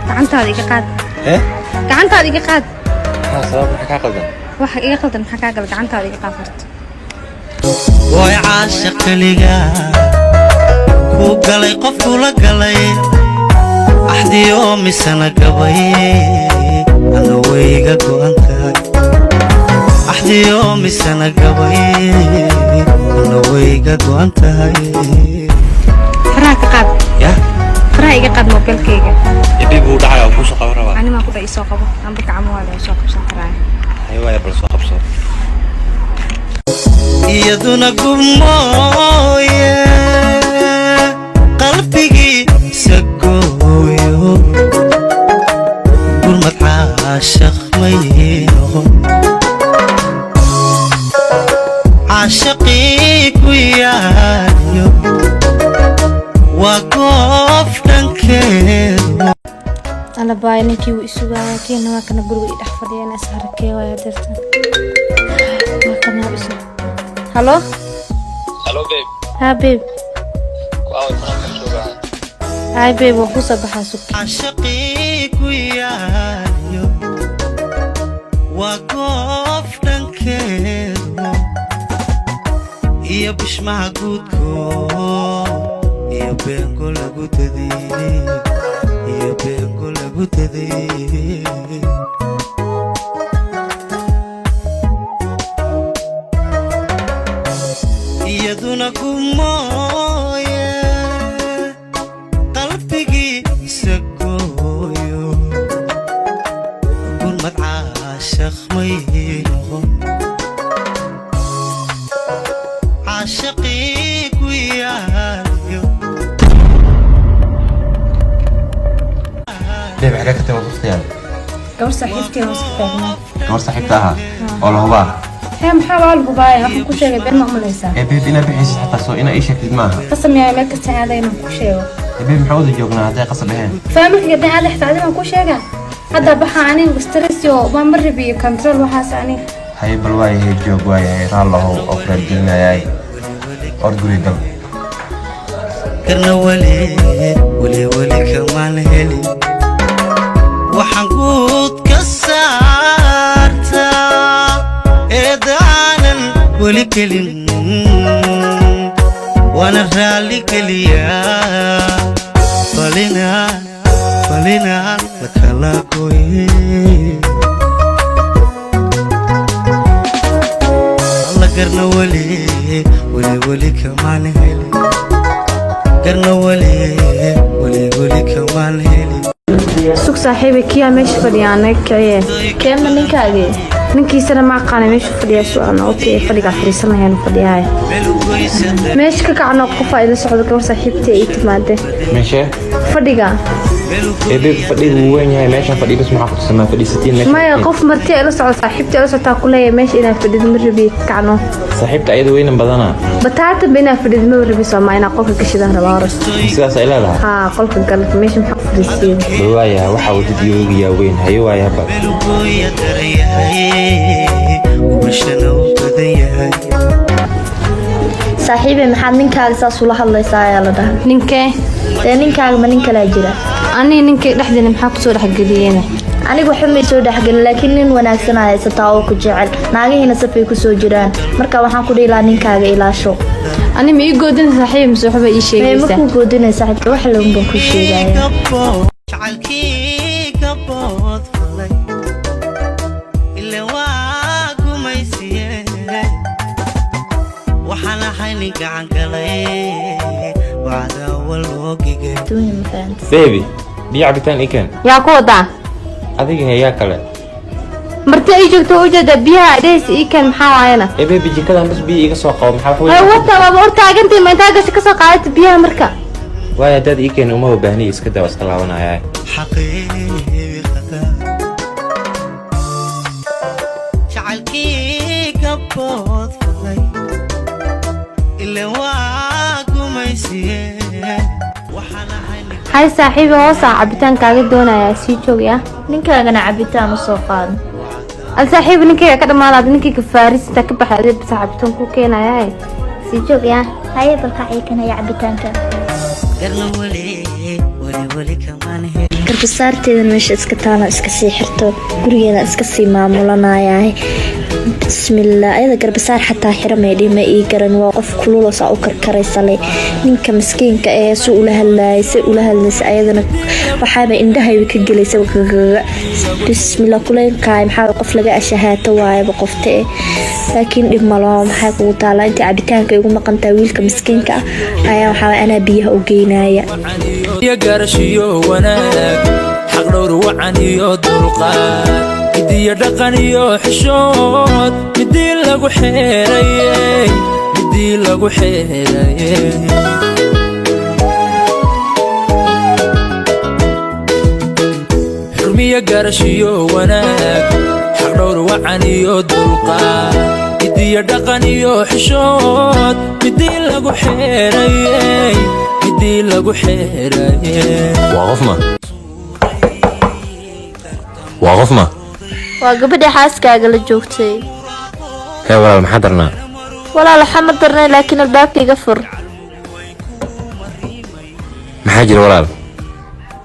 Gacantaada iga qaad. Eh? Gacantaada iga qaad. Maxaa sabab? Maxaa kaa qaldan? Waxa iga qaldan maxaa kaa gala? Gacantaada iga qaad horta. Way caashaq keliga ku galay, qof kula galay axdiyo misana gabay, ana wayga go'an tahay. Axdiyo misana gabay, ana wayga go'an tahay. Faraha ka qaad. Ya? Faraha iga qaad moobilkayga. Ibi buu dhacaya oo kuusoo qaban rabaa. Animaa ku dha isoo qabo amba gacmo waa la soo qabsan karaa. Hay waaya, bal soo qabso. Iyaduna gubmooye qalbigiisa gooyo, gurmad caashaq may noqon, caashaqii ku yaaliyo waa goof dhankeedu. Alabaay, ninkii wuu isugaaya. Kiina waa kana guriga ii dhex fadhiya. Ina is harakee waaya dartan. Waa kana isu. Halo. Hello, babe. Haa, babe. Waaw, banaanka joogaa. Hay babe, waa kusoo baxaa, sug. Caashaqii ku yaaliyo waa goof dhankeedu, iyo bishmaha guudko, iyo beengo lagu daday, iyo beengo lagu daday. Iyaduna ku mooye qalbigiisa gooyo, gurmad caashaq may noqon, caashaqii ku yaaliyo. Babe, xagee ka timid waqtigan? Gabar saaxiibtay hoos ka taagnaa. Gabar saaxiibta ahaa oo la hubaa? Hee, maxaa waa lagu baaya? Waxaan ku sheegay been ma umalaysaa? Ee babe, inaad bixaysid xataa soo inaa ii sheegtid maaha. Qasam yahay meel kasta aaday inaan ku sheego? Ee babe, maxaa wada joognaa hadday qasab ahayn? Faamilka haddaan aaday xitaa adigaan ku sheegaa. Hadda baxa aniga stress iyo baan ma rabiyo control waxaas aniga. Haye, bal waayahay, joog waayahay, raallahu oo kuraadgelinayaay, ord guri gal. Karna weli weli weli kamaan heli, waxaan guud ka saartaa eedaanan weli gelin, waana raalli geliyaa balinaan balinaan la kala goye. Alla garna weli weli weli kamaan heli, garna weli weli weli kamaan heli. Sug saaxiibay, kiyaa meesha fadhiya anaga kiciye. Keema, ninkaagii? Ninkiisana ma aqaana meesha fadhiya su-aan. Okay, fadhigaa fadhiisan lahayn fadhiyahay. Meesha ka kacno, qofaa ila socdo, gabar saaxiibtay ii timaade. Meeshee? Fadhiga. Ee babe, fadhiga wuu weyn yahay, meeshaan fadhi bas maxaa ku tusamaa fadhiisatiin meesha? Maya, qof marti ila socdo, saaxiibtay ila socotaa ku leeyahay. Meesha inaad fadhido ma rabi, ka kacno. Saaxiibta ayada weynan badanaa. Bataata ba inaad fadhido ma rabi, soomaa inaa qolka gashidaan rabaa hore. Sidaas ay leedahay? Haa, qolka gal. Meesha maxaa ku fadhiisiin? Bal waayahay, waxaa wadid iyoogiyaa weyn. Haye waayahay bal. Melugooya darayahay, gubashana u badan yahay. Saaxiibey, maxaad ninkaaga saas ula hadlaysaa ayaa la dhahay. Ninkee? Dee ninkaaga, ma nin kalaa jira? Aniga ninkay dhexdeena maxaa kusoo dhexgeliyeen? Aniga waxba may soo dhexgelin, laakiin nin wanaagsan aa haysataa oo ku jecel, naagihiina safay kusoo jiraan. Marka waxaan ku dhihi lahaa ninkaaga ilaasho. Ani ma ii goodin saaxiib mise waxba ii Mee, ma sheegaysaa? kuu goodinay saaxiibka, wax laun baan kuu sheegaya. Jacaylkii ka bood falay ile waa gumaysiye, waxaan ahay nin gacan galay wacdaawa loo gigay. Dunya ma fahanti. Baby, biyo cabitaan ii keen. Yaa ku wadaa? Adiga heeyaa kale. Marti ay joogto waa ujeedaa, biyaha dhehaysa ii keen, maxaa waayana? Ee baby, jikadan bas biyo iiga soo qabo, maxaa wax hay weyn? Wata waaba hortaagantay, ma intaa gasho kasoo qaadata biyaha marka? Waaya, haddaad ii keenin umaba baahniya, iska daa, waa iska laabanaya. Xaqiiqada jacaylkii ka bood falay ile waa gumaysiye, waxaan ahay nin Hay saaxiibi, hoosaa cabitaan kaaga doonayaa, sii joogi ah. Ninkaagana cabitaan usoo qaado. Al saaxiibi, ninkayga ka dhamaanaad, ninkayga faaris intaa ka baxay adee bisa cabitaan ku keenaya, sii joogi ah. Haye, balkacii kanaya cabitaanka. Garna weli weli weli kamaan helin. Garbasaarteeda meesha iska taala, iska sii xirto, gurigeena iska sii maamulanaya. Bismillah, ayada garbasaar xataa xiramay dhima ii garan. Waa qof kululo saa u karkaraysale. Ninka miskiinka ee su ula hadlaayay, say ula hadlaysa ayadana waxaaba indhahayba ka gelaysa. Bismillah, kuleylkaay maxaa qof laga ashahaato waayaba qofta eh. Laakiin dhib malo, maxay kugu taalaa? Intii cabitaanka igu maqantahay, wiilka miskiinka ah ayaa waxaa anaa biyaha u geynaya. Iyo garashiyo wanaag, xaqdhowr wacan iyo dulqaad, midiyo dhaqan iyo xishood, midii lagu xeerayey, midii lagu xeerayey. Xurmiyo garashiyo wanaag, xaqdhowr wacan iyo dulqaad, midiyo dhaqan iyo xishood, midii lagu xeerayey, midii lagu xeerayey. Waa qof ma? Waa qof ma? Waa gabadha xaaskaaga la joogtay. Hee walaal, maxaa darnaa? Walaal, waxaa ma darnay, laakiin albaabka iga fur. Maxaa jira, walaal?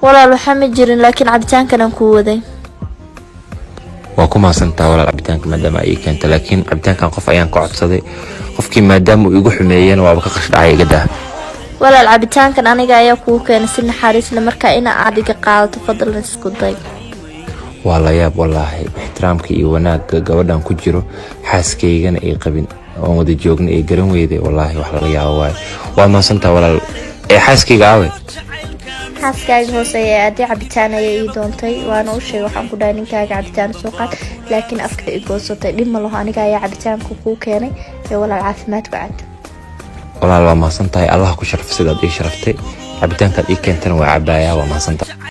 Walaal, waxaa ma jirin, laakiin cabitaankan aan kuu waday. Waa ku mahadsantaa walaal cabitaanka maadaama ay ii keenta, laakiin cabitaankan qof ayaan ka codsaday. Qofkii maadaama uu igu xumeeyena waaba ka qashdhacay, iga daa. Walaal, cabitaankan aniga ayaa kuu keenay si naxariis leh, marka ina aad iga qaadato fadlan isku day. Waa la yaab wallaahi, ixtiraamka iyo wanaagga gabadhan ku jiro, xaaskaygana ay qabin oon wada joogna ay garan weyday. Wallaahi wax laga yaabo waayo. Waa mahadsantaa walaal. Ee xaaskayga aawe? Xaaskaaga hoose ayaa aadii, cabitaan ayay ii doontay, waana u sheegay. Waxaan ku dhahay ninkaaga cabitaan soo qaad, laakiin afka i goosatay. Dhib ma laho, aniga ayaa cabitaanka kuu keenay ee walaal, caafimaadku cad. Walaal, waa mahadsan tahay. Allah ku sharaf sidaad ii sharaftay. Cabitaankaad ii keentana waa cabaaya. Waa mahadsantahay.